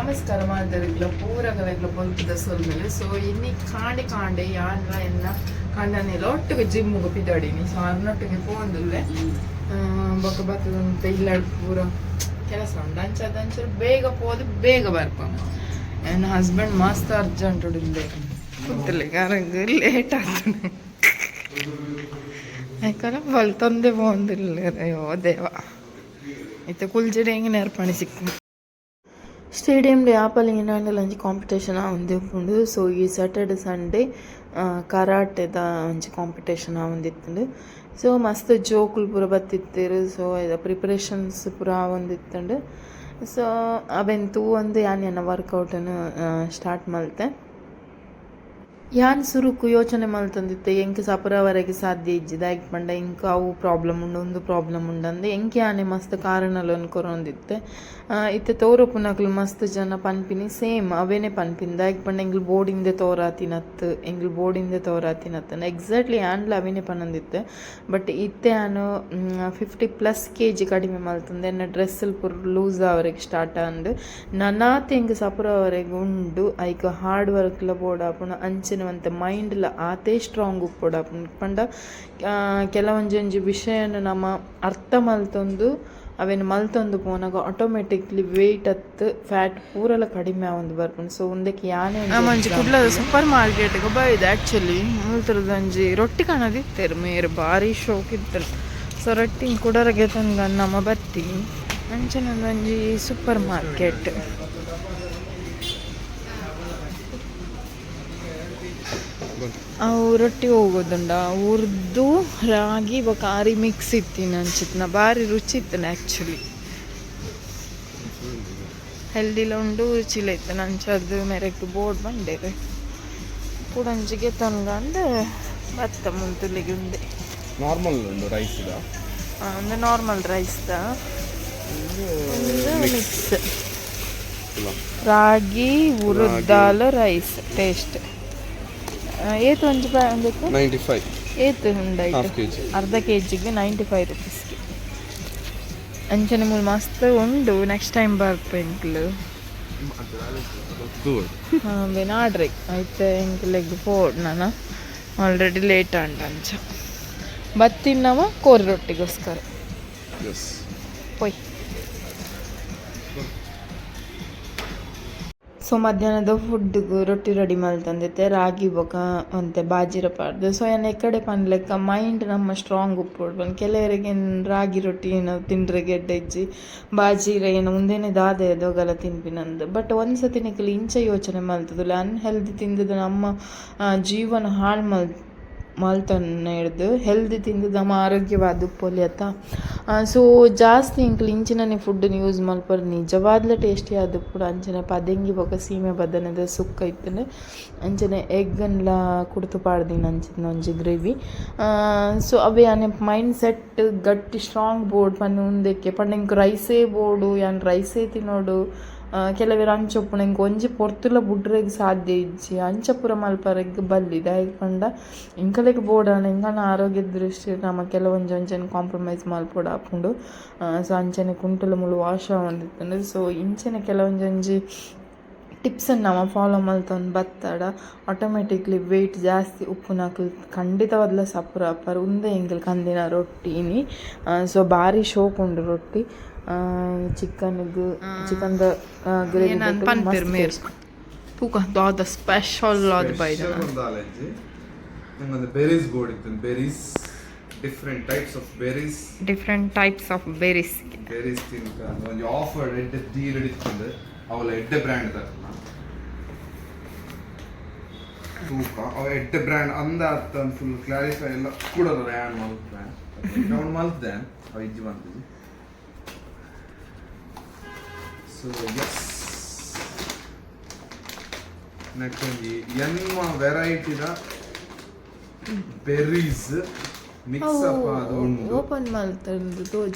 ನಮಸ್ಕಾರ ಮಾದರಿಗ್ಲ ಪೂರಗಲೆಗ್ಲ ಬೊಲ್ಪುದ ಸೊಲ್ಮೆಲು. ಸೊ ಇನ್ನಿ ಕಾಂಡೆ ಕಾಂಡೆ ಯಾನ್ಲ ಎನ್ನ ಕಂಡನೆಲ ಒಟ್ಟಿಗೆ ಜಿಮ್ಗೆ ಪಿದಾಡಿನಿ. ಸೊ ಅರ್ನೊಟ್ಟಿಗೆ ಪೋಂದುಲ್ಲೆ. ಬೊಕ ಬತ್ತದಂತ ಇಲ್ಲಡ್ ಪೂರ ಕೆಲಸ ಉಂಡು. ಅಂಚಾದ್ ಅಂಚ ಬೇಗ ಪೋದು ಬೇಗ ಬರ್ಪಂಗ. ಎನ್ನ ಹಸ್ಬೆಂಡ್ ಮಸ್ತ್ ಅರ್ಜೆಂಟ್ ಉಂಡೆ ಕೂತಲೆ, ಅರೆಗ್ ಲೇಟ್ ಆಗ್ತದೆ. ಯಾಕಂದ್ರೆ ಬಲ್ತೊಂದೇ ಪೋಂದಿಲ್ಲ. ಅಯ್ಯೋ ದೇವ, ಇತ್ತೆ ಕುಲ್ಜಡೆ ಹೆಂಗೆ ನೆರ್ಪಣಿ ಸಿಕ್ಕು. ಸ್ಟೇಡಿಯಂ ಯಾಪಲಿಂಗಿನ ಒಂಜಿ ಕಾಂಪಿಟೇಷನ್ ಆವೊಂದಿಪ್ಪುಂಡು. ಸೊ ಈ ಸ್ಯಾಟರ್ಡೆ ಸಂಡೇ ಕರಾಟೆದ ಒಂಜಿ ಕಾಂಪಿಟೇಷನ್ ಆವೊಂದಿತ್ತುಂಡು. ಸೊ ಮಸ್ತ್ ಜೋಕುಲು ಪೂರ ಬತ್ತಿತ್ತೆರ್. ಸೊ ಪ್ರಿಪರೇಷನ್ಸ್ ಪೂರ ಆವೊಂದಿತ್ತುಂಡು. ಸೊ ಅವೆನ್ ತೂವೊಂದು ಯಾನ್ ಎನ್ನ ವರ್ಕೌಟನ್ನು ಸ್ಟಾರ್ಟ್ ಮಲ್ತೆ. ಯಾನ್ ಸುರುಕು ಯೋಚನೆ ಮಲ್ತೊಂದಿತ್ತೆ, ಎಂಕ್ ಸಪುರವರೆಗೆ ಸಾಧ್ಯ ಇಜ್ಜಿ, ದಾಯೆಗ್ ಪಂಡ ಎಂಕ್ ಅವು ಪ್ರಾಬ್ಲಮ್ ಉಂಡು, ಉಂದು ಪ್ರಾಬ್ಲಮ್ ಉಂಡು ಅಂದ್ ಎಂಕ್ ಯಾನೆ ಮಸ್ತ್ ಕಾರಣಗಳನ್ನು ಕೊರೊಂದಿತ್ತೆ. ಇತ್ತೆ ತೋರಪುನಕುಲು ಮಸ್ತ್ ಜನ ಪನ್ಪಿನಿ ಸೇಮ್ ಅವೇನೆ ಪನ್ಪಿನಿ, ದಾಯೆಗ್ ಪಂಡ ಎಂಕ್ಲು ಬೋಡಿಂದೆ ತೋರಾತಿನತ್, ಎಂಕ್ಲು ಬೋಡಿಂದೆ ತೋರಾತಿನತ್. ಎಕ್ಸಾಕ್ಟ್ಲಿ ಯಾನ್ಲ ಅವೇನೆ ಪನೊಂದಿತ್ತೆ. ಬಟ್ ಇತ್ತೆ ಯಾನ್ 50+ ಕೆಜಿ ಕಡಿಮೆ ಮಲ್ತೊಂದು ಎನ್ನ ಡ್ರೆಸ್ ಪೂರ ಲೂಸ್ ಆವರೆಗೆ ಸ್ಟಾರ್ಟ್ ಆಂಡ್. ನನಾತ್ ಎಂಕ್ ಸಪುರವರೆಗೆ ಉಂಡು. ಐಕ್ ಹಾರ್ಡ್ ವರ್ಕ್ಲ ಬೋಡಾಪುಂಡು, ಅಂಚನೆ ಒಂತೆ ಮೈಂಡ್ಲ ಆತೇ ಸ್ಟ್ರಾಂಗ್ ಉಪ್ಪೊಡಾಪುಂಡು. ಪಂಡ ಕೆಲವೊಂಜೊಂಜಿ ವಿಷಯನ ನಮ ಅರ್ಥ ಮಲ್ತೊಂದು ಅವೆನ್ ಮಲ್ತೊಂದು ಪೋನಗ ಆಟೋಮೆಟಿಕ್ಲಿ ವೆಯ್ಟ್ ಅತ್ತು ಫ್ಯಾಟ್ ಪೂರಲ ಕಡಿಮೆ ಆವೊಂದು ಬರ್ಪುಂಡು. ಸೊ ಉಂದೆಕ್ ಯಾನೆ ಒಂಜಿ ಕುಡ್ಲದ ಸೂಪರ್ ಮಾರ್ಕೆಟ್ಗೆ ಬೈದೆ. ಆಕ್ಚುಲಿ ಮುಲ್ತರದ ಒಂಜಿ ರೊಟ್ಟಿ ಕಾಣದಿತ್ತೆರ್ ಮೇರ್, ಬಾರಿ ಶೋಕ್ ಇತ್ತರು. ಸೊ ರೊಟ್ಟಿ ಕುಡರಗೆ ತಂದ ನಮ್ಮ ಬತ್ತಿ. ಅಂಚನೆ ಒಂಜಿ ಸೂಪರ್ ಮಾರ್ಕೆಟ್. ಅವು ರೊಟ್ಟಿ ಹೋಗೋದುಂಡ ಉರ್ದು, ರಾಗಿ ಬೊಕ ಅರಿ ಮಿಕ್ಸ್ ಇತ್ತಿನ ಅಂಚಿತ್ತಿನ ಬಾರಿ ರುಚಿ ಇತ್ತುಂಡು. ಆ್ಯಕ್ಚುಲಿ ಹೆಲ್ದಿಲ ಉಂಡು, ರುಚಿಲ ಇತ್ತು. ಅಂಚಾದ್ ಮೆರೆಗ್ ಬೋರ್ಡ್ ಬಂಡೇರು ಕೂಡಂಜಿಗೆ ತನ್ಗಂದ್ ಬತ್ತ ಮುಂತುಲಿಗೆ ಉಂಡೆ. ನಾರ್ಮಲ್ ಉಂಡು ರೈಸ್ ಇದ? ಒಂದು ನಾರ್ಮಲ್ ರೈಸ್ the, ಒಂದು ಮಿಕ್ಸ್ ರಾಗಿ ಉರುದ್ದಾಲ ರೈಸ್. ಟೇಸ್ಟ್ ಏತ್ ಒಂಜಿ ಒಂದಕ್ಕೆ? 95. ಏತ್ ಉಂಡೈಟ್? Half KG. ಅರ್ಧ ಕೆ ಜಿಗೆ 95 ರುಪೀಸ್ಗೆ. ಅಂಚನೆ ಮೂಲು ಮಸ್ತ್ ಉಂಡು. ನೆಕ್ಸ್ಟ್ ಟೈಮ್ ಬರ್ಪ ಎಂಕ್ಲು. ಹಾಂ, ಆಡ್ರಿ ಐತೆ. ಎಂಕ್ಲೆಗ್ ಪೋಡ್ ನಾನ ಆಲ್ರೆಡಿ ಲೇಟ್ ಆಂಡ. ಅಂಚ ಬತ್ತಿನವ ಕೋರಿ ರೊಟ್ಟಿಗೋಸ್ಕರ. ಎಸ್. ಪೊಯ್. ಸೊ ಮಧ್ಯಾಹ್ನದ ಫುಡ್ಗೆ ರೊಟ್ಟಿ ರೆಡಿ ಮಲ್ತೊಂದಿತ್ತೆ, ರಾಗಿ ಬೊಕ ಒಂತೆ ಬಾಜಿರ ಪಾಡ್ದು. ಸೊ ಯಾನ್ ಎಕ್ಕಡೆ ಪನ್ಲೆಕ್ಕ ಮೈಂಡ್ ನಮ್ಮ ಸ್ಟ್ರಾಂಗ್ ಉಪ್ಪೊಡು ಪಂದ್. ಕೆಲವರಿಗೆ ರಾಗಿ ರೊಟ್ಟಿ ಏನೋ ತಿಂಡ್ರೆಗೆ ಎಡ್ಡೆ ಇಜ್ಜಿ, ಬಾಜಿರ ಏನೋ ಉಂದೇನೆ ದಾದ ದೊಗಲ ತಿನ್ಪಿನಂದ್. ಬಟ್ ಒಂದ್ಸತಿ ನಿಕುಲು ಇಂಚ ಯೋಚನೆ ಮಲ್ತುದುಲ್ಲ, ಅನ್ಹೆಲ್ದಿ ತಿಂದದ ನಮ್ಮ ಜೀವನ ಹಾಳು ಮಲ್ತೊನ್ನೆರ್ದ್ ಹೆಲ್ದಿ ತಿಂದು ನಮ್ಮ ಆರೋಗ್ಯವಾದ್ ಉಪ್ಪೊಲಿ ಅತ್ತ. ಸೊ ಜಾಸ್ತಿ ಎಂಕ್ಲು ಇಂಚಿನನೆ ಫುಡ್ಡನ್ನು ಯೂಸ್ ಮಲ್ಪರೆ ನಿಜವಾದ್ಲ ಟೇಸ್ಟಿ ಆದುಪ್ಪುಂಡು. ಅಂಚನೆ ಪದೆಂಗಿ ಬೊಕ ಸೀಮೆ ಬದನೆದ ಸುಕ್ಕ ಇತ್ತುಂಡು. ಅಂಚನೆ ಎಗ್ನ್ಲ ಕುಡ್ತು ಪಾಡ್ದಿನ ಅಂಚಿನ ಒಂಜಿ ಗ್ರೇವಿ. ಸೊ ಅವೆ ಯಾನ್ ಮೈಂಡ್ ಸೆಟ್ ಗಟ್ಟಿ ಸ್ಟ್ರಾಂಗ್ ಬೋಡು ಪನ್ನಿ ಉಂದೆಕ್ಕೆ. ಪಂಡ ಎಂಕ್ ರೈಸೇ ಬೋಡು, ಯಾನ್ ರೈಸೇ ತಿನೊಡು. ಕೆಲವೆರ್ ಅಂಚ ಉಪ್ಪುಂಡು, ಎಂಕ್ ಒಂಜಿ ಪೊರ್ತುಲ ಬುಡ್ರೆಗ್ ಸಾಧ್ಯ ಇಜ್ಜಿ, ಅಂಚ ಪೂರ ಮಲ್ಪರೆಗ್ ಬಲ್ಲಿ. ದಾಯೆಗ್ ಪಂಡ ಎಂಕಲೆಗ್ ಬೋಡಾಂಡ ಎಂಕಲ್ನ ಆರೋಗ್ಯದ ದೃಷ್ಟಿ ನಮ ಕೆಲವೊಂಜಿ ಒಂಜೆನ್ ಕಾಂಪ್ರಮೈಸ್ ಮಲ್ಪೊಡಾಪುಂಡು. ಸೊ ಅಂಚನೆ ಕುಂಟುಲ ಮೂಲು ವಾಶ್ ಆವೊಂದಿತ್ತುಂಡು. ಸೊ ಇಂಚನೆ ಕೆಲವೊಂಜೊಂಜಿ ಟಿಪ್ಸನ್ನು ನಮ ಫಾಲೋ ಮಲ್ತೊಂದು ಬತ್ತಡ ಆಟೋಮೆಟಿಕ್ಲಿ ವೆಯ್ಟ್ ಜಾಸ್ತಿ ಉಪ್ಪುನಕುಲು ಖಂಡಿತವಾದ್ಲ ಸಪುರ ಆಪರ್. ಉಂದೆ ಎಂಕಲ್ ಕಂದಿನ ರೊಟ್ಟಿನಿ. ಸೊ ಬಾರಿ ಶೋಕ್ ಉಂಡು ರೊಟ್ಟಿ. ಚಿಕನ್ಗ್ ಚಿಕನ್ದ ಗ್ರೇವಿ. ಪನ್ಪೆರ್ ಮೇರ್ ತೂಕ ದಾದ ಸ್ಪೆಷಲ್ ಆದ್ ಬೈದ. ಒಂದಾಲೆಜ್ಜಿ ನಂಗೊಂದು ಬೆರೀಸ್ ಬೋರ್ಡ್ ಇತ್ತು. Berries, different types of berries. Different types of berries. Berries ತಿನ್ಕ ಒಂಜಿ ಆಫರ್ ಎಡ್ಡೆ ಡೀಲ್ ಇತ್ತುಂಡು. ಅವಲ ಎಡ್ಡೆ ಬ್ರ್ಯಾಂಡ್ ತಕ್ಕನ ತೂಕ. ಅವ ಎಡ್ಡೆ ಬ್ರ್ಯಾಂಡ್ ಅಂದ ಅತ್ತ ಫುಲ್ ಕ್ಲಾರಿಫೈ ಎಲ್ಲ ಕೂಡ ಯಾನ್ ಮಲ್ತೆ, ಅವ್ನು ಮಲ್ತೆ, ಅವ ಇಜ್ಜಿ ಬಂತಿಜಿ. ಸೊ ಎಸ್, ನೆಕ್ಸ್ಟ್ ಒಂಜಿ ಎನ್ಮ ವೆರೈಟಿದ ಬೆರೀಸ್ ಮಿಕ್ಸ್ ಅಪ್ ಅದು ಉಂಡು. ಓಪನ್ ಮಲ್ತಂದು ತೋಜ.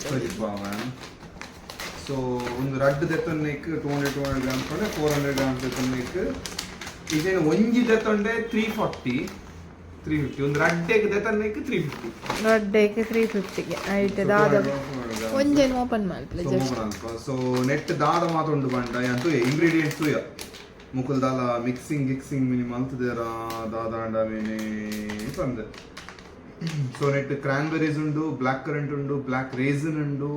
ಸೊ ಒಂದು ರಡ್ಡ್ ದೆತ್ತೊನ್ನೆಕ್ 200 200 ಗ್ರಾಮ್ಸ್ ಪಂಡ 400 ಗ್ರಾಮ್ಸ್ ದೆತ್ತೊನ್ನೆಕ್. ಇದೇನು ಒಂಜಿ ದೆತ್ತೊಂಡೆ 340, 350. ಒಂದು ರಡ್ಡೆಗ್ ದೆತ್ತೊನ್ನೆಕ್ 350. ರಡ್ಡೆಗೆ 350ಗೆ ಐಟ್ ದಾದ? ಗ್ರಾಮ್ಸ್. ಒಂಜೇನು ಓಪನ್ ಮಲ್ಪಲೆ ಜಸ್ಟ್. ಸೊ ನೆಟ್ ದಾದ ಮಾತ ಉಂಡು ಪಂಡ ಯಾನ್ ತೂಯೆ, ಇಂಗ್ರೀಡಿಯೆಂಟ್ಸ್ ತೂಯ. ಮುಕುಲ್ ದಾಲ ಮಿಕ್ಸಿಂಗ್ ಗಿಕ್ಸಿಂಗ್ ಮಿನಿ ಮಲ್ತುದೇರ ದಾದಾಂಡ ಮಿನಿ ಪಂದ್. ಸೊ ನೆಟ್ ಕ್ರಾನ್ಬೆರೀಸ್ ಉಂಡು, ಬ್ಲ್ಯಾಕ್ ಕರೆಂಟ್ ಉಂಡು, ಬ್ಲ್ಯಾಕ್ ರೇಸನ್ ಉಂಡು,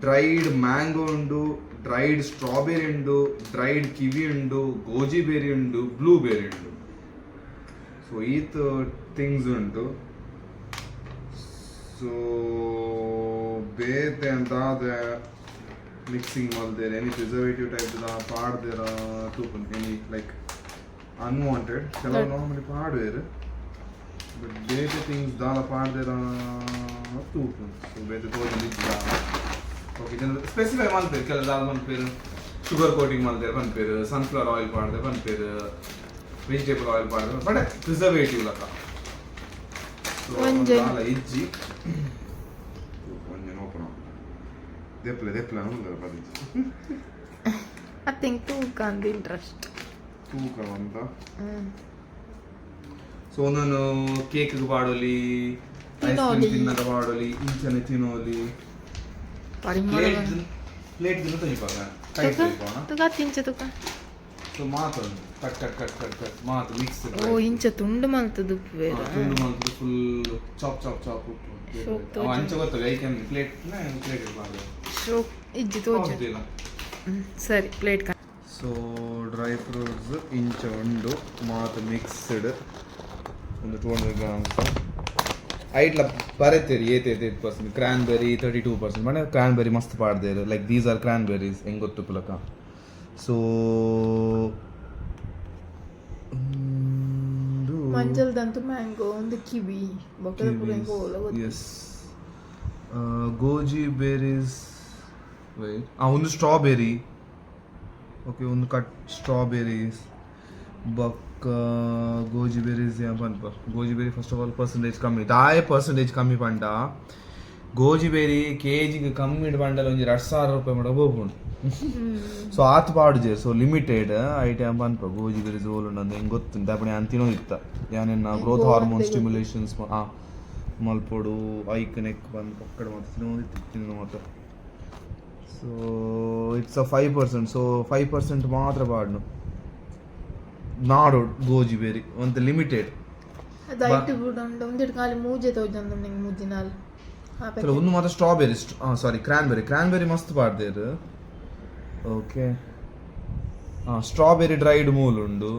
ಡ್ರೈಡ್ ಮ್ಯಾಂಗೋ ಉಂಡು, ಡ್ರೈಡ್ ಸ್ಟ್ರಾಬೆರಿ ಉಂಡು, ಡ್ರೈಡ್ ಕಿವಿ ಉಂಡು, ಗೋಜಿ ಬೆರಿ ಉಂಡು, ಬ್ಲೂ ಬೆರಿ ಉಂಡು. ಸೊ ಈತ್ ಥಿಂಗ್ಸ್ ಉಂಟು. ಸೊ ಬೇತೆ ಅಂತಾದ ಮಿಕ್ಸಿಂಗ್ ಮಲ್ದೇರ್, ಎನಿ ಪ್ರಿಸರ್ವೇಟಿವ್ ಟೈಪ್ the ಪಾಡ್ದೇರ ತೂಪುನ್, any like unwanted. ಕೆಲವು ನಾರ್ಮಲಿ ಪಾಡುವೆರ್, ಬಟ್ ಬೇತೆ ಥಿಂಗ್ಸ್ ದಾಲ ಪಾಡ್ದೇರ ತೂಪುನ್. ಸೊ ಬೇತೆ ತೋಜೊಂದು. ಓಕೆ, ಜನ ಸ್ಪೆಸಿಫೈ ಮಲ್ಪೇರು. ಕೆಲವು ದಾಲ್ ಮಲ್ಪೇರು, ಶುಗರ್ ಕೋಟಿಂಗ್ ಮಲ್ತೇರು ಪನ್ಪೇರು, ಸನ್ಫ್ಲವರ್ ಆಯಿಲ್ ಪಾಡ್ದೆ ಪನ್ಪೇರು, ವೆಜಿಟೇಬಲ್ ಆಯಿಲ್ ಪಾಡ್ದೆ, ಬಟ್ ಪ್ರಿಸರ್ವೇಟಿವ್ ಲಕ. ಸೊ ಒಂಜೆ. ದಾಲ ಇಜ್ಜಿ. ಒಂಜೆ ಓಪನ್ ದೆಪ್ಲೆ ದೆಪ್ಲೆ ಉಂಡು ಪದಿಜ್ಜಿ. I think ತೂಕ ಅಂದ್ ಇಂಟ್ರೆಸ್ಟ್. ತೂಕ ಅಂತ. ಸೊ ನಾನು ಕೇಕ್ ಪಾಡೊಲಿ, ಐಸ್ ಕ್ರೀಮ್ ತಿನ್ನೋಲಿ. ತಿನ್ನಗ ಪಾಡೊಲಿ, ಇಂಚನೆ ತಿನ್ನೋಲಿ. ಪರಿಮಳ. ಪ್ಲೇಟ್ ಪ್ಲೇಟ್ ದಿನ ತೊಜಿಪಾಗ ಕೈ ತೊಜಿಪಾವಣ. ತುಕ ತಿಂಚ ತುಕ. ಸೊ ಮಾತೊಂದು cut cut cut cut cut ಮಾತು ಮಿಕ್ಸ್. ಓ, ಇಂಚ ತುಂಡು ಮಲ್ತದು ಉಪ್ಪುವೇರ. ತುಂಡು ಮಲ್ತದು, ಫುಲ್ ಚಾಪ್ ಚಾಪ್ ಚಾಪ್ ಉಪ್ಪು. ಶೋಕ್. ಅವ ಅಂಚ ಗೊತ್ತಲ್ಲ, ಐಕೆ ಪ್ಲೇಟ್ ಪ್ಲೇಟ್ ಇಡಬಾರ್ದು. ಶೋಕ್ ಇಜ್ಜಿ ತೋಜ. ಹೌದಿಲ್ಲ? ಸರಿ, ಪ್ಲೇಟ್. ಸೊ ಡ್ರೈ ಫ್ರೂಟ್ಸ್ ಇಂಚ ಉಂಡು ಮಾತು ಮಿಕ್ಸ್ಡ್. ಒಂದು 200 ಗ್ರಾಮ್ಸ್. ಐಟ್ಲ ಬರೆತೇರಿ ಏತ್ ಏತ್ ಏತ್ ಪರ್ಸೆಂಟ್. ಕ್ರ್ಯಾನ್ಬೆರಿ 32%. ಮನೆ ಕ್ರ್ಯಾನ್ಬೆರಿ ಮಸ್ತ್ ಪಾಡ್ದೇರು. ಲೈಕ್ these are ಕ್ರ್ಯಾನ್ಬೆರೀಸ್, ಹೆಂಗ್ ಗೊತ್ತು ಪುಲಕ. ಸೊ ಮಂಜಲ್ದಂತೂ ಮ್ಯಾಂಗೋ, ಒಂದು ಕಿವಿ, ಬೊಕ್ಕದ ಪೂರ ಎಂಕ್ ಓಲ ಗೊತ್ತು. Yes, goji berries. ಆ ಒಂದು ಸ್ಟ್ರಾಬೆರಿ. ಓಕೆ, ಒಂದು ಕಟ್ ಸ್ಟ್ರಾಬೆರೀಸ್. ಬೊಕ್ಕ ಗೋಜಿ ಬೆರೀಸ್ ಪನ್ಪ. Goji berry first of all percentage ಕಮ್ಮಿ. ದಾಯೆ ಪರ್ಸೆಂಟೇಜ್ ಕಮ್ಮಿ ಪಂಡ, ಗೋಜಿ ಬೆರಿ ಕೆಜಿಗೆ ಕಮ್ಮಿ ಪಂಡಲ ಒಂಜಿ 2000 ರೂಪಾಯಿ ಮಟ ಪೋಪುಂಡು. ಸೊ ಆತ್ ಪಾಡುಜೆ. ಸೊ ಲಿಮಿಟೆಡ್ ಐಟಮ್ ಪನ್ಪ. ಗೋಜಿ ಬೆರೀಸ್ ಓಲುಂಡು ಅಂದ್ ಎಂಕ್ ಗೊತ್ತುಂಡು. ಅಪ್ಪಣೆ ಯಾನ್ ತಿನ್ನೋದಿತ್ತ. ಯಾನೆನ್ನ ಗ್ರೋತ್ ಹಾರ್ಮೋನ್ ಸ್ಟಿಮ್ಯುಲೇಷನ್ಸ್ ಮಲ್ಪೊಡು, ಐಕ್ ನೆಕ್ ಬಂದು ಪಕ್ಕಡ ಮಾತ ತಿನ್ನೋದಿತ್ತು, ತಿನ್ನೋ ಮಾತ. So it's a 5%. So 5% ಮಾತ್ರ ಪಾಡ್ನು ನಾಡು ಗೋಜಿ ಬೆರಿ ಒಂತೆ ಲಿಮಿಟೆಡ್. ಅದು ಐಟ್ ಬುಡ ಉಂಡು. ಒಂದಿಟ್ಟು ಖಾಲಿ ಮೂಜೆ ತೋಜಂದು ನಿಂಗೆ, ಮೂಜಿ ನಾಲ್ ಆ ಚಲೋ, ಒಂದು ಮಾತ್ರ ಸ್ಟ್ರಾಬೆರಿ, ಸಾರಿ, ಕ್ರ್ಯಾನ್ಬೆರಿ. ಕ್ರ್ಯಾನ್ಬೆರಿ ಮಸ್ತ್ ಪಾಡ್ದೇರು. ಓಕೆ, ಹಾಂ, ಸ್ಟ್ರಾಬೆರಿ ಡ್ರೈಡ್ ಮೂಲ್ ಉಂಡು.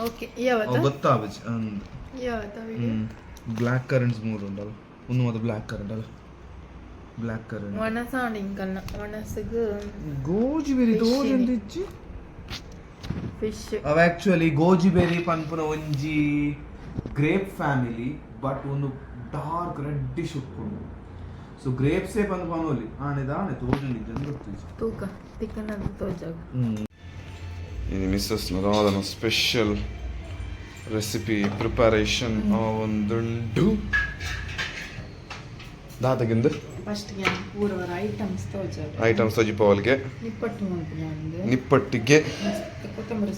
ಓಕೆ, ಯಾವತ್ತ? ಅವು ಗೊತ್ತಾಬಜ್. ಯಾವತ್ತ? ಬ್ಲ್ಯಾಕ್ ಕರೆಂಟ್ಸ್ ಮೂರು ಉಂಡಲ್ಲ. ಒಂದು ಮಾತ್ರ ಬ್ಲ್ಯಾಕ್ ಕರೆಂಟ್ ಅಲ್ಲ, ಬ್ಲ್ಯಾಕ್ ಕರೆಂಟ್. ಒಣಸಾಂಡ್ ಇಂಕಲ್ನ ಒಣಸಿಗ್. ಗೋಜಿ ಬೆರಿ ತೋಜೊಂದು ಇಜ್ಜಿ. ಫಿಶ್. ಅವ ಆಕ್ಚುಲಿ ಗೋಜಿ ಬೆರಿ ಪನ್ಪುನ ಒಂಜಿ ಗ್ರೇಪ್ ಫ್ಯಾಮಿಲಿ, ಬಟ್ ಒಂದು ಡಾರ್ಕ್ ರೆಡ್ಡಿಶ್ ಉಪ್ಪುಂಡು. ಸೊ ಗ್ರೇಪ್ಸೇ ಪಂದ್ ಪನೋಲಿ. ಆಣೆ ದಾಣೆ ತೋಜೊಂದು ಇಜ್ಜಿ ಗೊತ್ತಿಜ್ಜಿ. ತೂಕ ತಿಕ್ಕನ ತೋಜಾಗ. ಇದು ಮಿಸ್ಸಸ್ ದಾದನ ಸ್ಪೆಷಲ್ ರೆಸಿಪಿ ಪ್ರಿಪರೇಷನ್ ಒಂದುಂಡು. ದಾದಗಿಂದು? ಫಸ್ಟ್ ಪೂರವರ ಐಟಮ್ಸ್ ತೋಜಾಗ. ಐಟಮ್ಸ್ ತೋಜಿಪವಲ್ಗೆ. ನಿಪ್ಪಟ್ಟು ಮಲ್ಪುನ ಒಂದು. ನಿಪ್ಪಟ್ಟಿಗೆ. ಮಸ್ತ್ ಕೊತ್ತಂಬರಿ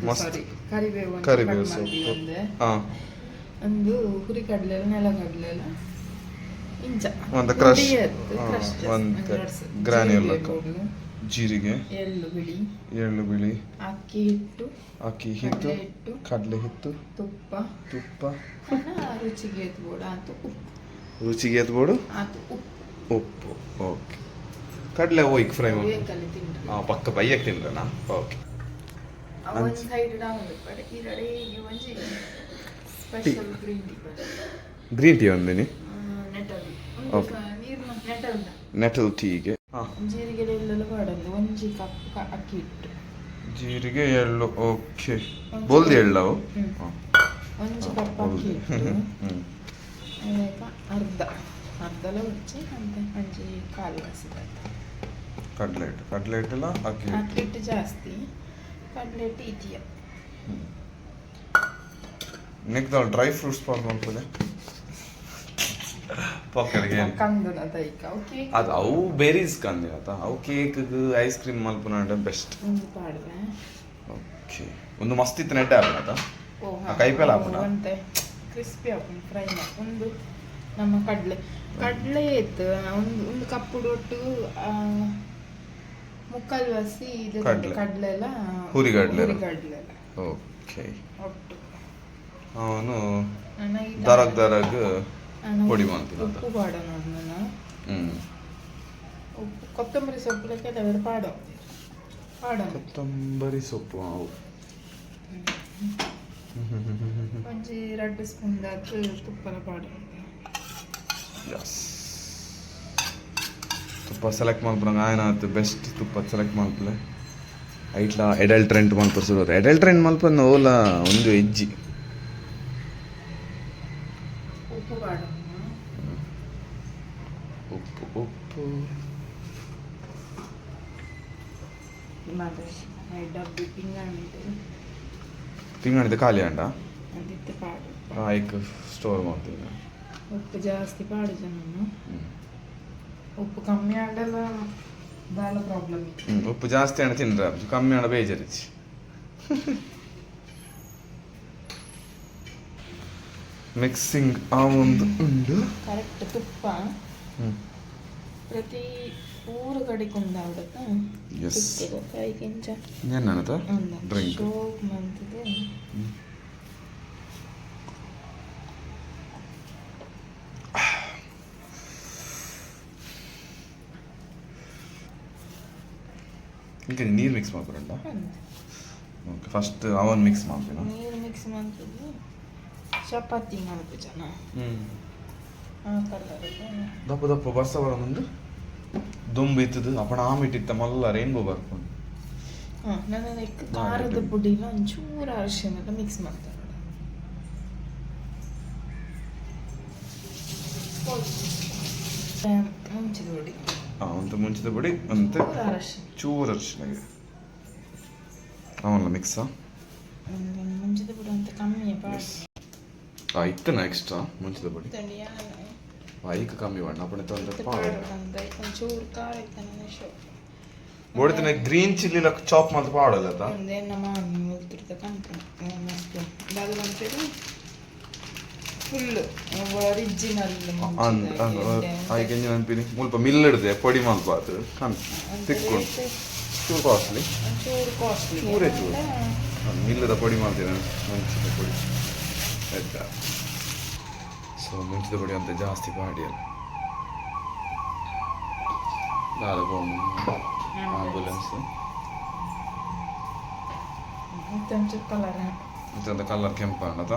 ಮಸ್ತ್. ಸಾರಿ, ಕರಿಬೇವು ಒಂದು ಕರಿಬೇವು cut ಸೊಪ್ಪು. ಒಂದು. ಹಾಂ. ಒಂದು ಹುರಿ ಕಡಲೆ, ನೆಲಗಡಲೆ ಇಂಚ. ಒಂದು crush. ಕ್ರಶ್. ಒಂದು granule ಲೆಕ್ಕ. ಜೀರಿಗೆ. ಎಳ್ಳು ಬಿಳಿ. ಎಳ್ಳು ಬಿಳಿ. ಅಕ್ಕಿ ಹಿಟ್ಟು. ಅಕ್ಕಿ ಹಿಟ್ಟು. ಕಡಲೆ ಹಿಟ್ಟು. ಕಡಲೆ ಹಿಟ್ಟು. ತುಪ್ಪ. ತುಪ್ಪ. ರುಚಿಗೆ ಎತ್ಬೋಡು ಆತು ಉಪ್ಪು. ರುಚಿಗೆ ಎತ್ಬೋಡು. ಆತು ಉಪ್ಪು. ಉಪ್ಪು, ಓಕೆ. ಕಡಲೆ ಹೋಯ್ಕ್ ಫ್ರೈ ಮಾಡಿ. ಬೇಕಲ್ಲಿ ತಿಂಡ್ರಿ. ಹಾಂ, ಪಕ್ಕ ಬೈಯಕ್ಕೆ ತಿಂದ್ರನಾ? ಓಕೆ. ಒಂದು ಸೈಡ್ ಡೌನ್ ಬಟ್ ಈ ಒಂಜಿ special green tea. Green tea ಒಂದಿನಿ. ನೆಟಲ್. Okay. ನೀರು ನೆಟಲ್. ನೆಟಲ್ ಟೀಗೆ, ಹಾಂ. ಜೀರಿಗೆ ಎಳ್ಳೆಲ್ಲ ಪಾಡೊಂದು ಒಂಜಿ ಕಪ್ ಅಕ್ಕಿ ಹಿಟ್ಟು. ಜೀರಿಗೆ, ಎಳ್ಳು, ಓಕೆ. ಬೋಲ್ದಿ ಎಳ್ಳವು. ಹ್ಮ್. ಒಂಜಿ ಕಪ್ ಅಕ್ಕಿ ಹಿಟ್ಟು. ಹ್ಞೂ. ಆಮೇಲೆ ಅರ್ಧ ಅರ್ಧಲ ಉಚ್ಚಿ ಅಂತ ಒಂಜಿ ಕಾಲು ಹಸಿದ. ಕಡಲೆ ಹಿಟ್ಟು, ಕಡಲೆ ಹಿಟ್ಟಲ್ಲ, ಅಕ್ಕಿ ಹಿಟ್ಟು. ಅಕ್ಕಿ ಹಿಟ್ಟು ಜಾಸ್ತಿ, ಕಡಲೆ ಹಿಟ್ಟು ಇದೆಯಾ. ನೆಕ್ ಡ್ರೈ ಫ್ರೂಟ್ಸ್ ಪಾಡ್ ಮಲ್ಪುಲೆ ಪೊಕ್ಕಡಿಗೆ. ಕಂದುನ ದೈಕ, ಓಕೆ. ಅದು ಅವು ಬೆರೀಸ್ ಕಂದಿನತ. ಅವು ಕೇಕ್, ಐಸ್ ಕ್ರೀಮ್ ಮಲ್ಪುನ ಬೆಸ್ಟ್. ಒಂದು ಪಾಡ್ವೆ. ಓಕೆ, ಒಂದು ಮಸ್ತ್ ಇತ್ತು ನೆಡ್ಡೆ ಆಪುನತ. ಓ. ಆ, ಕೈಪೆಲ ಆಪುಂಡಾ? ಒಂತೆ ಕ್ರಿಸ್ಪಿ ಆಪುಂಡು ಫ್ರೈ ಒಂದು. ನಮ್ಮ ಕಡಲೆ ಕಡಲೆ ಇತ್ತು ಒಂದು ಒಂದು ಕಪ್ಪು ಒಟ್ಟು ಮುಕ್ಕಾಲು ವಾಸಿ ಇದು. ಕಡ್ಲೆ. ಕಡಲೆ ಎಲ್ಲ. ಹುರಿಗಡ್ಲೆ. ಹುರಿಗಡ್ಲೆ ಎಲ್ಲ. ಓಕೆ. ಒಟ್ಟು. ಅವನು ನಾನು ಈ ದರಗ್ ದರಗ್ ನಾನು ಪೊಡಿ ಮಾಡ್ತೀನಿ. ಉಪ್ಪು ಪಾಡೋಣ ನಾನು. ಉಪ್ಪು, ಕೊತ್ತಂಬರಿ ಸೊಪ್ಪು ಕೆಲವರು ಪಾಡೋ ಪಾಡೋ. ಕೊತ್ತಂಬರಿ ಸೊಪ್ಪು ಅವು. ಒಂಜಿ ರಡ್ಡ್ ಸ್ಪೂನ್ ದಾತ್ ತುಪ್ಪಲ ಪಾಡೋ. ಎಸ್, ತುಪ್ಪ ಸೆಲೆಕ್ಟ್ ಮಲ್ಪುನಗ ಆಯ್ನಾತ್ ಬೆಸ್ಟ್ ತುಪ್ಪ ಸೆಲೆಕ್ಟ್ ಮಲ್ಪಲೆ. ಐಟ್ಲ ಎಡಲ್ಟ್ ರೆಂಟ್ ಮಲ್ಪು ಶುರು. ಎಡಲ್ಟ್ ರೆಂಟ್ ಮಲ್ಪನ್ನ ಓಲ ಒಂದು ಹೆಜ್ಜಿ. ಉಪ್ಪು ಪಾಡೋ. ಉಪ್ಪು ಉಪ್ಪು. ಮತ್ತೆ ಡಬ್ಬಿ ಪಿಂಗಾಣಿ. ತಿಂಗಳಿದ ಖಾಲಿ ಅಂಡ. ಅದಿತ್ತು ಪಾಡು. ಐಕ್ ಸ್ಟೋರ್ ಮಾಡ್ತೀನಿ. ಉಪ್ಪು ಜಾಸ್ತಿ ಪಾಡು ಜನ. ಉಪ್ಪು ಕಮ್ಮಿ ಆಂಡಲ ದಾಲ ಪ್ರಾಬ್ಲಮ್ ಇತ್ತು. ಉಪ್ಪು ಜಾಸ್ತಿ ಹಣ ತಿಂದ್ರೆ, ಕಮ್ಮಿ ಹಣ ಬೇಜಾರಿಚ್ಚಿ. ಮಿಕ್ಸಿಂಗ್ ಆ ಒಂದು ಉಂಡು. ಕರೆಕ್ಟ್ ತುಪ್ಪ ಪ್ರತಿ ಊರು ಕಡೆಗೆ ಉಂಡಾವಡತ್ತ. ಎಸ್. ಐಕಿಂಚ. ಏನನ್ನತ ಡ್ರಿಂಕ್. ಶೋಕ್ ಮಂತದೆ. ಇಂಕ ನೀರು ಮಿಕ್ಸ್ ಮಾಡ್ಕೊಂಡ. ಓಕೆ, ಫಸ್ಟ್ ಅವನ್ ಮಿಕ್ಸ್ ಮಾಡ್ತೀನಿ. ನೀರು ಮಿಕ್ಸ್ ಮಂತದ್ದು ಚಪಾತಿ ಮಲ್ಪು ಜನ ಆ ಕಲರ್. ದಪ್ಪ ದಪ್ಪ ಬರ್ಸ ಬರೋದೊಂದು ದುಂಬು ಇತ್ತದು ಅಪ್ಪಣ ಆಮಿಟ್ಟಿತ್ತ ಮಲ್ಲ ರೈನ್ಬೋ ಬರ್ಕೊಂಡು. ಹಾಂ, ನನ್ನ ಲೈಕ್ ಖಾರದ ಪುಡಿನ ಒಂಚೂರು ಅರಿಶಿನ ಮಿಕ್ಸ್ ಮಾಡ್ತಾರೆ. ಮುಂಚಿದ ಪುಡಿ. ಹಾಂ, ಒಂದು ಮುಂಚಿದ ಪುಡಿ ಒಂದು. ಚೂರು ಅರಿಶಿನ. ಚೂರು ಅರಿಶಿನಗೆ ಅವಲ್ಲ ಮಿಕ್ಸಾ. ಒಂದು ಮುಂಚಿದ ಪುಡಿ ಅಂತ ಕಮ್ಮಿ. ಆ ಇತ್ತನ ಎಕ್ಸ್ಟ್ರಾ ಮುಂಚಿದ ಪುಡಿ. ಐಕ್ ಕಮ್ಮಿ ಬಣ್ಣ ಅಪ್ಪಣೆ ತೊಂದರೆ. ಒಂಚೂರು ಖಾರ ಇತ್ತಾನೆ ಶೋ. ಬೋಡಿತಿನ ಗ್ರೀನ್ ಚಿಲ್ಲಿ ಲಕ್ ಚಾಪ್ ಮಲ್ತ್ ಪಾಡಲ್ಲ ಅತ್ತ. ಒಂದೇನ ಮಾಮಿ ಮುಲ್ತಿರ್ತ ಕನ್ಪುಂಡು ಮಸ್ತ್ ದಾದ ಪನ್ಪೆರ್ ಫುಲ್ ಒರಿಜಿನಲ್. ಅಂದ್ ಐಕ್ ಎಂಜ ಅನ್ಪಿನಿ ಮುಲ್ಪ ಮಿಲ್ ಇಡ್ದೆ ಪೊಡಿ ಮಲ್ಪಾತ್ ಕನ್ ತಿಕ್ಕೊಂಡು ಚೂರು ಕಾಸ್ಟ್ಲಿ. ಒಂಚೂರು ಕಾಸ್ಟ್ಲಿ. ಚೂರೇ ಚೂರು. ಮಿಲ್ಲದ ಪೊಡಿ ಮಾಡ್ತೀನಿ ಮುಂಚಿದ ಪೊಡಿ ಆಯ್ತಾ. ಸೊ ಮುಂಚಿದ ಪೊಡಿ ಅಂತ ಜಾಸ್ತಿ ಪಾಡಿ ಅಲ್ಲ ದಾದ ಆಂಬುಲೆನ್ಸ್. ಮತ್ತೆ ಒಂಚೂರು ಕಲರ್. ಮತ್ತೆ ಕಲರ್ ಕೆಂಪಾಣದ.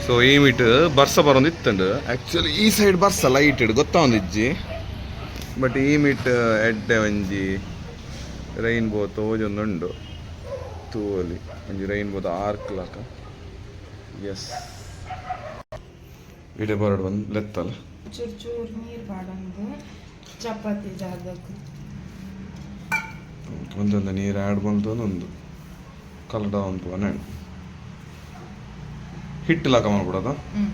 ಸೊ ಈ ಮೀಟ್ ಬರ್ಸ ಬರೋದು ಇತ್ತಂಡು. ಆ್ಯಕ್ಚುಲಿ ಈ ಸೈಡ್ ಬರ್ಸ ಲೈಟ್ ಇಡ್ ಗೊತ್ತಾವೊಂದಿಜ್ಜಿ, ಬಟ್ ಈ ಮೀಟ್ ಎಡ್ಡೆ ಒಂಜಿ ರೈನ್ಬೋ ತೋಜೊಂದುಂಡು ತೂವಲಿ. ಒಂಜಿ ರೈನ್ಬೋದ ಆರ್ಕ್ ಲಾಕ. ಎಸ್, ಇಡೆ ಬರಡ್ ಬಂದು ಲೆತ್ತಲ್ಲ. ಚೂರು ಚೂರು ನೀರು ಪಾಡೊಂದು ಚಪಾತಿ ಜಾದಕ್ಕೆ. ಒಂದೊಂದು ನೀರು ಆ್ಯಡ್ ಬಂತು, ಒಂದೊಂದು ಕಲಡ ಒಂದು ಹಿಟ್ಟು ಲಾಕ ಮಾಡ್ಬಿಡೋದ. ಹ್ಞೂ.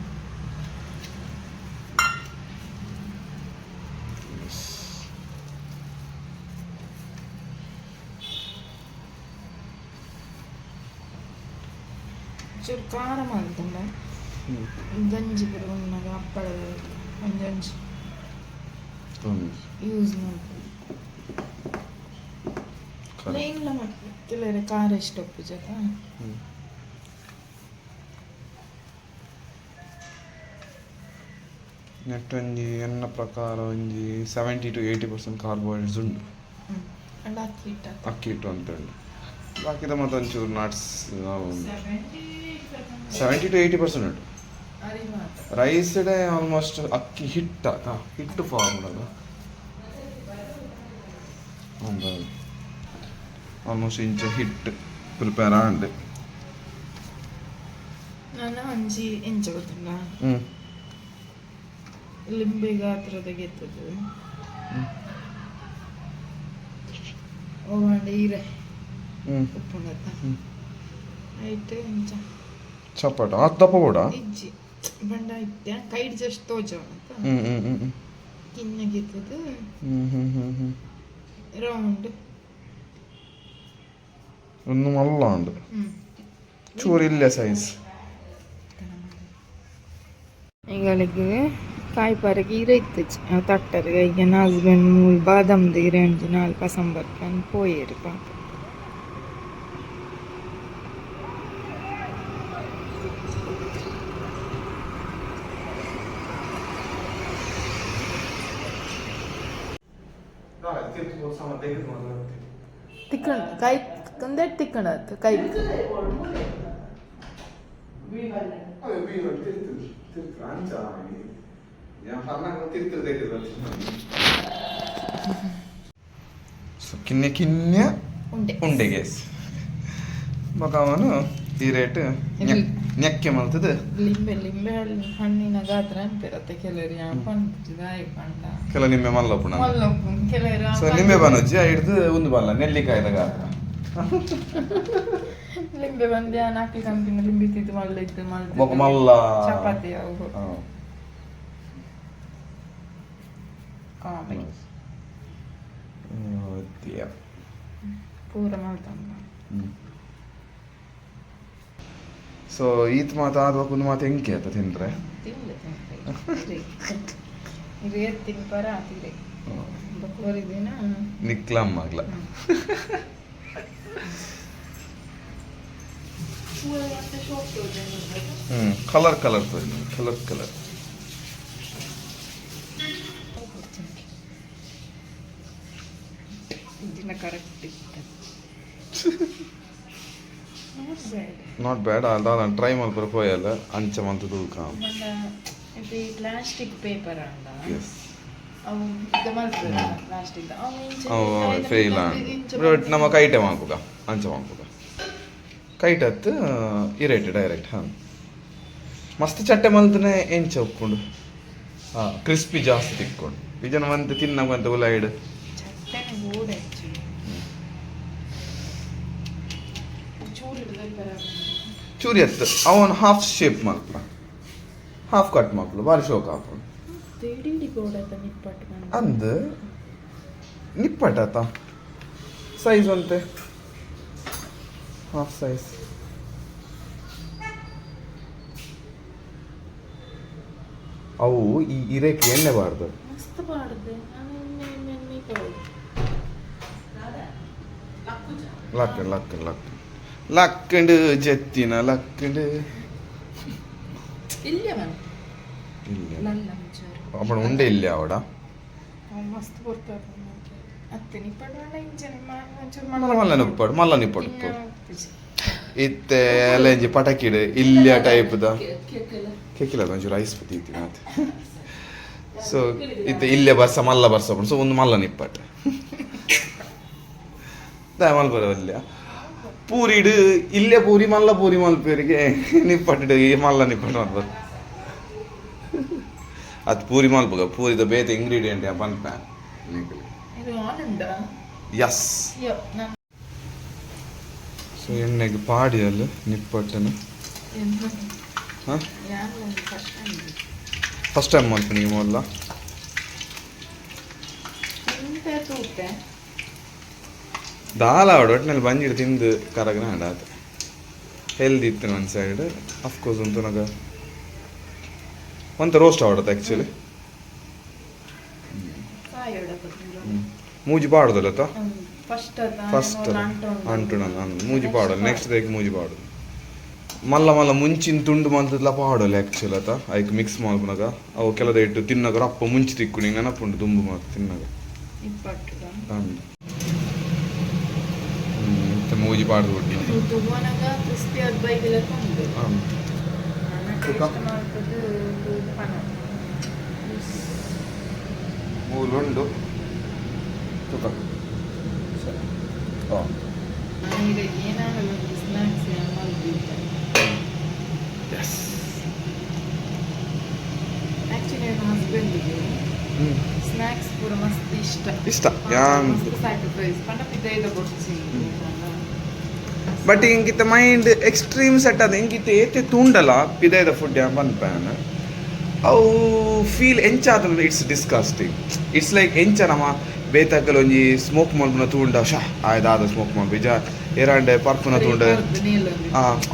ಚೂರು ಖಾರ ಮಲ್ತುಂಡ ಗಂಜಿ ಪೂರ ಉಣ್ಣಾಗ ಹಪ್ಪಳ ಒಂಜೊಂಜಿ ಯೂಸ್ ಮಲ್ಪೊಲಿ. ಪ್ಲೇನ್ಲ ಕೆಲವರೆ ಖಾರ ಇಷ್ಟ ಉಪ್ಪುಜತ. ನೆಟ್ ಒಂಜಿ ಎನ್ನ ಪ್ರಕಾರ ಒಂಜಿ 70 ಟು 80% ಕಾರ್ಬೋಹೈಡ್ರೇಟ್ಸ್ ಉಂಟು. ಅಂಡ ಅಕ್ಕಿ ಹಿಟ್ಟು. ಅಕ್ಕಿ ಹಿಟ್ಟು ಅಂತ ಉಂಟು. ಬಾಕಿದ ಮತ್ತೆ ಒಂಚೂರು ನಟ್ಸ್. 70 ಟು 80% ಉಂಟು. ಅರಿ ಮಾತ್ರ. ರೈಸ್ಡೆ ಆಲ್ಮೋಸ್ಟ್ ಅಕ್ಕಿ ಹಿಟ್ಟ ಹಿಟ್ಟು ಫಾರ್ಮ್ ಅದು ಒಂದು ಆಲ್ಮೋಸ್ಟ್ ಇಂಚ ಹಿಟ್ಟು ಪ್ರಿಪೇರ್ ಆಂಡ್. ನಾನು ಒಂಜಿ ಎಂಚ ಗೊತ್ತುಂಡ? ಲಿಂಬೆ ಗಾತ್ರದ ಗೆತ್ತದು ಓವಾಂಡ ಈರೆ ಉಪ್ಪುಂಡತ್ತ ಐಟ್ ಇಂಚ. ಚಪಾಟ ಆತ್ ದಪ್ಪ ಬೋಡ. ಇಜ್ಜಿ, ಬಂಡ ಇತ್ತೆ ಕೈಡ್ ಜಸ್ಟ್ ತೋಜವನತ್ತ. ಹ್ಞೂ ಹ್ಞೂ ಹ್ಞೂ ಕಿನ್ನ ಗೆತ್ತದು ಹ್ಞೂ ಹ್ಞೂ ಹ್ಞೂ ಹ್ಞೂ ರೌಂಡ್. ಒಂದು ಮಲ್ಲ ಉಂಡು. ಚೂರು ಇಲ್ಲೇ ಸೈಜ್. ಎಂಗಳಿಗೆ ಕಾಯಿ ಪಾರಕ್ಕೆ ಇರೆ ಇತ್ತುಜಿ ಅವು ತಟ್ಟರು ಈಗ ನನ್ನ ಹಸ್ಬೆಂಡ್ ಮೂಲು ಬಾದಾಮ್ದು ಇರೆ ಒಂಜಿ ನಾಲ್ ಪಸಂಬರ್ಪನ್ ಪೋಯೆರ್ ಪಾಪ. ತಿಕ್ಕಣ ಕೈ ಕಂದೆಟ್ ತಿಕ್ಕಣ ಕೈ. ಕಿನ್ನೆ ಕಿನ್ನೆ. ಉಂಡೆ. ಉಂಡೆ ಗೇಸ್ ಬೊಕ ಅವನು ಈ ರೇಟ್ ನೆಕ್ಕೆ ಮಲ್ತದ. ಲಿಂಬೆ ಲಿಂಬೆ ಹಣ್ಣಿನ ಗಾತ್ರ ಅನ್ಪಿರತ್ತೆ ಕೆಲವರು ಪಂಪುಜಿ ದಾಯಿ ಪಂಡ. ಕೆಲ ನಿಂಬೆ ಮಲ್ಲಪುಣ. ಮಲ್ಲಪ್ಪು ಕೆಲವರು. ಸೊ ನಿಂಬೆ ಬನಜ್ಜಿ ಹಿಡ್ದು ಒಂದು ಬಲ್ಲ ನೆಲ್ಲಿಕಾಯ್ದ ಗಾತ್ರ. ಲಿಂಬೆ ಬಂದು ನಾಲ್ಕು ಕಂಪಿನ ಲಿಂಬೆ ತಿದ್ದು ಮಲ್ಲ ಇತ್ತು. ಬೊಕ ಮಲ್ಲ ಮಲ್ಲ ಚಪಾತಿ ಅವು. ಕಾಮಿಡಿ. ಪೂರ ಮಲ್ತಂದ. ಸೊ ಈತ್ ಮಾತು ಆದ್ವಾಗ ಒಂದು ಮಾತು ಎಂಕೆ ಆತ ತಿಂದ್ರೆ. ತಿನ್ಲೆ ತಿನ್ಲೆ ಇದು ತಿನ್ಪರ ಆತಿದೆ ಬೊಕ್ಕ ದಿನ. ನಿಕ್ಲಮ್ ಆಗ್ಲ. ಕಲರ್ ಕಲರ್ ತೋರಿ, ಕಲರ್ ಕಲರ್. ದಿನ ಕರೆಕ್ಟ್ ಇತ್ತು, not bad. Not bad ಅಲ್ಲ, ನಾನು ಟ್ರೈ ಮಲ್ಪರ ಪೋಯಲ್ಲ ಅಂಚ ಮಂತ ತೂಕ. ಇದು ಈ ಪ್ಲಾಸ್ಟಿಕ್ ಪೇಪರ್ ಅಂಡ. ಎಸ್. ಅವು ಇದು ಮಲ್ಪುವೆರ್ ಪ್ಲಾಸ್ಟಿಕ್ ಅವು ಇಂಚ. ಅವು ಫೇಲ್. ಬಟ್ ನಮ್ಮ ಕೈಟೆ ಮಾಪುಗ ಅಂಚ ಮಾಪುಗ ಕೈಟ್ ಹತ್ತು ಇರೇಟ್ ಡೈರೆಕ್ಟ್. ಹಾಂ, ಮಸ್ತ್ ಚಟ್ಟೆ ಮಲ್ತನೆ ಎಂಚ ಉಪ್ಪುಂಡು. ಹಾಂ, ಕ್ರಿಸ್ಪಿ ಜಾಸ್ತಿ ತಿಕ್ಕೊಂಡು ಇಜನ ಮಂತೆ ತಿನ್ನಂತ ಉಲಾಯಿಡ್. ಚಟ್ಟನೆ ಬೋಡ ಆಕ್ಚುಲಿ ಚೂರು ಹಿಡಿದಲ್ಲಿ ಬರ. ಚೂರಿ ಹತ್ತು ಅವನು ಹಾಫ್ ಶೇಪ್ ಮಲ್ಪ, ಹಾಫ್ ಕಟ್ ಮಲ್ಪಲು ಬಾರಿ ಶೋಕ್ ಆಪುಂಡು. ಇಡೀ ಬೋಡತ್ತ ನಿಪ್ಪಟ್ಟು. ಅಂದ್ ನಿಪ್ಪಟ್ಟ ಸೈಜ್ ಒಂತೆ ಹಾಫ್ ಸೈಜ್. ಅವು ಈ ಇರೇಕ್ ಎಣ್ಣೆ ಬಾರ್ದು. ಮಸ್ತ್ ಪಾಡ್ದೆ ನಾನು ಎಣ್ಣೆ ಎಣ್ಣೆ ಎಣ್ಣೆ ಪಾಡು. ಲಕ್ಕ ಲಕ್ಕ ಲಕ್ಕ ಲಕ್ಕಂಡು ಜೆತ್ತಿನ ಲಕ್ಕಂಡು. ಇಲ್ಲ ಮನ್. ಇಲ್ಲ. ಲಲ್ಲ ಒಂಚೂರು. ಅಪ್ಪಣ ಉಂಡೆ ಇಲ್ಲ ಅವಡ. ಅವು ಮಸ್ತ್ ಬರ್ತದೆ ಅತ್ತೆ ನಿಪ್ಪಟ್ಟು ಬೇಡ ಇಂಚನೆ ಒಂಚೂರು. ಮಲ್ಲ ಮಲ್ಲ ನಿಪ್ಪಡು ಮಲ್ಲ ನಿಪ್ಪಟ್ಟು ಉಪ್ಪು ಇತ್ತೆ ಅಲ್ಲೆಂಜಿ ಪಟಕಿಡು ಇಲ್ಲಿಯ ಟೈಪ್ದ ಕೇಕಿಲ್ಲ ಒಂಚೂರು ಐಸ್ ಪತ್ತಿ ಮಾತೆ. ಸೊ ಇತ್ತೆ ಇಲ್ಲೇ ಬರ್ಸ ಮಲ್ಲ ಬರ್ಸ ಸೊ ಒಂದು ಮಲ್ಲ ನಿಪ್ಪಟ್ಟು ದಾಯ ಮಲ್ಪರ ಅಲ್ಲಿಯ ಪೂರಿಡು ಇಲ್ಲೇ ಪೂರಿ ಮಲ್ಲ ಪೂರಿ ಮಲ್ಪೇರಿಗೆ ನಿಪ್ಪಟ್ಟು ಈ ಮಲ್ಲ ನಿಪ್ಪಟ್ಟು ಮಲ್ಪರು ಅದು ಪೂರಿ ಮಲ್ಪುಗ ಪೂರಿದ ಬೇತೆ ಇಂಗ್ರೀಡಿಯೆಂಟ್ ಪನ್ಪ. ಇದು ಆನ್ ಉಂಡಾ? ಎಸ್. ಯೋ ನಾನು. ಸೊ ಎಣ್ಣೆಗೆ ಪಾಡಿಯಲ್ಲ ನಿಪ್ಪಟ್ಟನು. ಹಾಂ. ಯಾರು ಒಂದು first time. First time ಮಲ್ಪನಿಗೆ ಮೊದಲ. ಎಂತ ತೂತೆ. ದಾಲ ಆವಡು ಒಟ್ಟಿನಲ್ಲಿ ಬಂಜಿಡು ತಿಂದು ಕರಗನ ಆತ ಹೆಲ್ದಿ ಇತ್ತು ಒಂದು side of course ಉಂಟು ನಗ ಒಂತ ರೋಸ್ಟ್ ಆವಡತ್ತ ಆ್ಯಕ್ಚುಲಿ. ಮೂಜಿ ಪಾಡುದಲ್ಲ. ಫಸ್ಟ್. ಫಸ್ಟ್ ಅಂಟು ನಾನು ಮೂಜಿ ಪಾಡಲ್ಲ, ನೆಕ್ಸ್ಟ್ ಡೇಗೆ ಮೂಜಿ ಪಾಡುದು. ಮಲ್ಲ ಮಲ್ಲ ಮುಂಚಿನ ತುಂಡು ಮಲ್ತದ್ಲ ಪಾಡಲ್ಲ ಆ್ಯಕ್ಚುಲಿ ಆತ ಐಕ್ ಮಿಕ್ಸ್ ಮಲ್ಪುನಗ ಅವು ಕೆಲದ ಇಟ್ಟು ತಿನ್ನಗ ರಪ್ಪ ಮುಂಚಿ ತಿಕ್ಕು ನಿಂಗೆ ನೆನಪುಂಟು ದುಂಬು ಮಾತು ತಿನ್ನಗ. ನಿಪ್ಪಟ್ಟು. ಅಂದ್. ಮತ್ತೆ ಮೂಜಿ ಪಾಡ್ದು ಬಿಟ್ಟು. ತೂವನಗ ಕ್ರಿಸ್ಪಿ ಆದ್ ಬೈದಿಲ್ಲ ಉಂಡು. ನಾನು ತುಕ? ಟೇಸ್ಟ್ ಮಾಡ್ತದ್ದು ತೂಪನ. ಮೂಲುಂಡು ತುಕ ಸರಿ ಹಾಂ. ನಾನು ಈಗ ಏನಾಗಲ್ಲ ಒಂದು ಸ್ನ್ಯಾಕ್ಸ್ ಮಲ್ದಿದ್ದೆ. ಎಸ್. ಆ್ಯಕ್ಚುಲಿ ನನ್ನ ಹಸ್ಬೆಂಡಿಗೆ ಸ್ನ್ಯಾಕ್ಸ್ ಪೂರ ಮಸ್ತ್ ಇಷ್ಟ. ಇಷ್ಟ ಯಾನ್. ಮಸ್ತ್ ಸ್ಯಾಕ್ರಿಫೈಸ್ ಪಂಡ ಪಿದೈದ ಬೊಡ್ಚಿ. ಬಟ್ ಇಂಕಿತ mind extreme set ಅದ ಇಂಕಿತ ಏತೆ ತೂಂಡಲ ಪಿದೈದ ಫುಡ್ ಯಾ ಪನ್ಪೇನ್ ಅವು ಫೀಲ್ ಎಂಚ ಆತಂದ್ರೆ it's disgusting. It's like ಎಂಚ ನಮ್ಮ ಬೇತಕ್ಕಲ್ ಒಂಜಿ ಸ್ಮೋಕ್ ಮಲ್ಪುನ ತೂಂಡ ಶಾ ಆಯ್ದಾದ ಸ್ಮೋಕ್ ಮಲ್ಪು ಇಜ. ಏರಾಂಡೆ ಪರ್ಪುನ ತೂಂಡ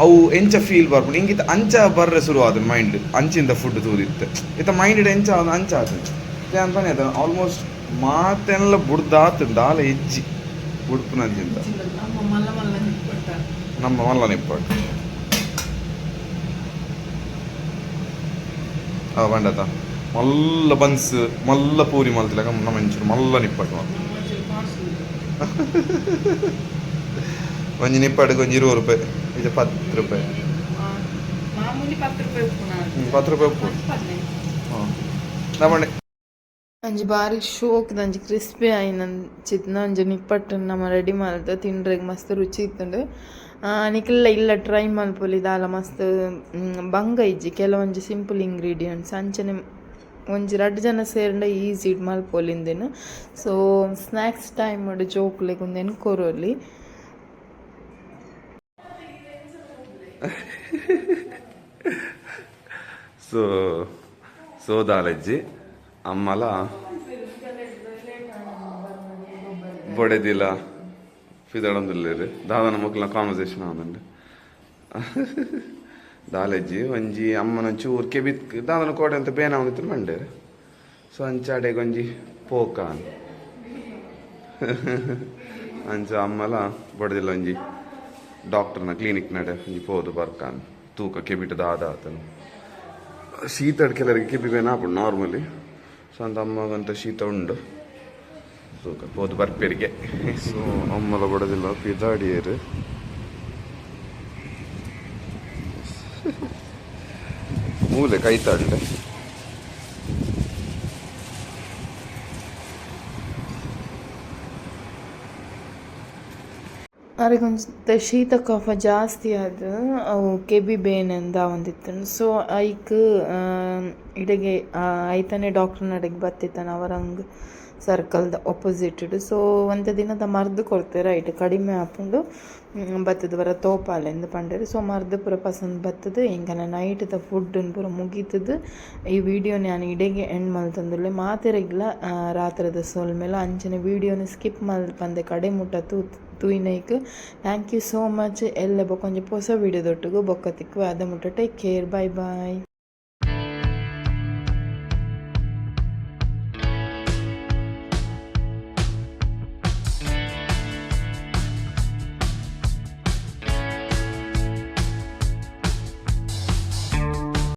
ಅವು ಎಂಚ ಫೀಲ್ ಬರ್ಪುಂಡು ಇಂಗಿತ ಅಂಚ ಬರ್ರೆ ಶುರು ಆತುಂಡು ಮೈಂಡ್ ಅಂಚಿಂದ ಫುಡ್ ತೂದಿತ್ತೆ. ಇತ್ತ ಮೈಂಡ್ ಎಂಚ ಆವೊಂದು ಅಂಚ ಆತುಂಡು. ಯಾನ್ ಪನ್ನೆ ಆಲ್ಮೋಸ್ಟ್ ಮಾತೆನ್ಲ ಬುಡ್ದಾತುಂಡು, ದಾಲ ಇಜ್ಜಿ ಬುಡ್ಪುನಂಚಿಂತ. ನಮ್ಮ ಮಲ್ಲ ಮಲ್ಲ ನಿಪ್ಪಟ್ಟ. ನಮ್ಮ ಮಲ್ಲ ನಿಪ್ಪಟ್ಟು ಆ ಬಂಡತ ಮಲ್ಲ ಬನ್ಸ್ ಮಲ್ಲ ಪೂರಿ ಮಲ್ತಿಲಕ ನಮ್ಮ ಇಂಚೂರು ಮಲ್ಲ ನಿಪ್ಪಟ್ಟು ಮಲ್ತು. ಒಂಜಿ ನಿಪ್ಪಟ್ಟಿಗೆ ಒಂಜಿ 20 ರೂಪಾಯಿ, ಇದು 10 ರೂಪಾಯಿ. ಮಾಮೂಲಿ 10 ರೂಪಾಯಿ ಉಪ್ಪುನ. 10 ರೂಪಾಯಿ ಉಪ್ಪು. ಹಾಂ, ನಮ್ಮನೆ. ಒಂಜಿ ಬಾರಿ ಶೋಕ್ದ ಒಂಜಿ ಕ್ರಿಸ್ಪಿ ಆಯಿನಂಚಿತ್ನ ಒಂಜಿ ನಿಪ್ಪಟ್ಟು ನಮ ರೆಡಿ ಮಲ್ತ್ ತಿಂಡ್ರೆಗ್ ಮಸ್ತ್ ರುಚಿ ಇತ್ತುಂಡು. ನಿಕಲ್ಲ ಇಲ್ಲ ಟ್ರೈ ಮಲ್ಪೊಲಿ. ದಾಲ ಮಸ್ತ್ ಬಂಗ ಇಜ್ಜಿ, ಕೆಲವೊಂಜಿ ಸಿಂಪಲ್ ಇಂಗ್ರೀಡಿಯೆಂಟ್ಸ್. ಅಂಚನೆ ಒಂಜಿ ರಡ್ಡ್ ಜನ ಸೇರ್ಂಡ ಈಸಿ ಮಲ್ಪೊಲಿ ಇಂದೆನ್. ಸೊ ಸ್ನ್ಯಾಕ್ಸ್ ಟೈಮ್ ಜೋಕುಲೆಗ್ ಉಂದೆನ್ ಕೊರೊಲಿ. ಸೊ ಸೋದಾಲಜ್ಜಿ ಅಮ್ಮಲ ಬೊಡೆದಿಲ್ಲ ಫಿದಡೊಂದುಲ್ಲೆರ್. ದಾದನ ಮೊಕ್ಲ್ನ ಕಾನ್ವರ್ಸೇಷನ್ ಆವೊಂದುಂಡು. ದಾಲೆಜ್ಜಿ ಒಂಜಿ ಅಮ್ಮನ ಚೂರು ಕೆಬಿತ್ ದಾದನ ಕೋಡೆ ಅಂತ ಬೇನ ಆವೊಂದಿತ್ತು ಮಂಡೇರ್. ಸೊ ಅಂಚಾಡೆಗ್ ಒಂಜಿ ಪೋಕ ಅಂಚ ಅಮ್ಮಲ ಬೊಡೆದಿಲ್ಲ ಒಂಜಿ ಡಾಕ್ಟರ್ನ ಕ್ಲಿನಿಕ್ ನಡೆ ಒಂಜಿ ಪೋದು ಬರ್ಕಾನ್ ತೂಕ ಕೆಬಿಟ್ ದಾದ ಆತನ. ಶೀತಡ್ ಕೆಲವರಿಗೆ ಕೆಬಿ ಬೇನ ಆಪುಂಡು ನಾರ್ಮಲಿ. ಸೊ ಅಂತ ಅಮ್ಮಗಂತ ಶೀತ ಉಂಡು. ತೂಕ ಪೋದು ಬರ್ಪೆರಿಗೆ. ಸೊ ಅಮ್ಮಲ ಬಡದಿಲ್ಲ ಪಿದಾಡಿಯರು. ಮೂಲೆ ಕೈತಾಡ್ಲೆ. ಅರೆಗೊಂಜಿ ಶೀತ ಕಫ ಜಾಸ್ತಿ ಆದ್ ಅವು ಕೆಬಿ ಬೇನೆಂದ ಆವೊಂದಿತ್ತುಂಡು. ಸೊ ಐಕ್ ಇಡೆಗೆ ಐತನೆ ಡಾಕ್ಟರ್ ನಡೆಗ್ ಬತ್ತಿತ್ತನ ಅವರಂಗ್ ಸರ್ಕಲ್ದ ಒಪೊಸಿಟ್. ಸೊ ಒಂತೆ ದಿನದ ಮರ್ದ್ ಕೊರ್ತೆರ್, ಐಟ್ ಕಡಿಮೆ ಆಪುಂಡು, ಬತ್ತುದು ವರ ತೋಪಾಲೆಂದ್ ಪಂಡೆರ್. ಸೊ ಮರ್ದ್ ಪೂರ ಪಸಂದ್ ಬತ್ತುದು ಎಂಕಲ್ನ ನೈಟ್ದ ಫುಡ್ ಪೂರ ಮುಗಿತುದು ಈ ವಿಡಿಯೋನ್ ಯಾನ್ ಇಡೆಗೆ ಎಂಡ್ ಮಲ್ತೊಂದುಲ್ಲೆ. ಮಾತೆರೆಗ್ಲ ರಾತ್ರೆದ ಸೊಲ್ಮೆಲು. ಅಂಚನೆ ವಿಡಿಯೋನ್ ಸ್ಕಿಪ್ ಮಲ್ಪಂದೆ ಕಡೆ ಮುಟ್ಟ ತೂಯಿನೈಕ್ thank you so much. ಎಲ್ಲೆ ಬೊಕ ಒಂಜಿ ಪೊಸ ವಿಡಿಯೋದೊಟ್ಟುಗು ಬೊಕ್ಕ ತಿಕ್ಕುವೆ. ಅದ ಮುಟ್ಟ ಟೇಕ್ ಕೇರ್, ಬಾಯ್ ಬಾಯ್.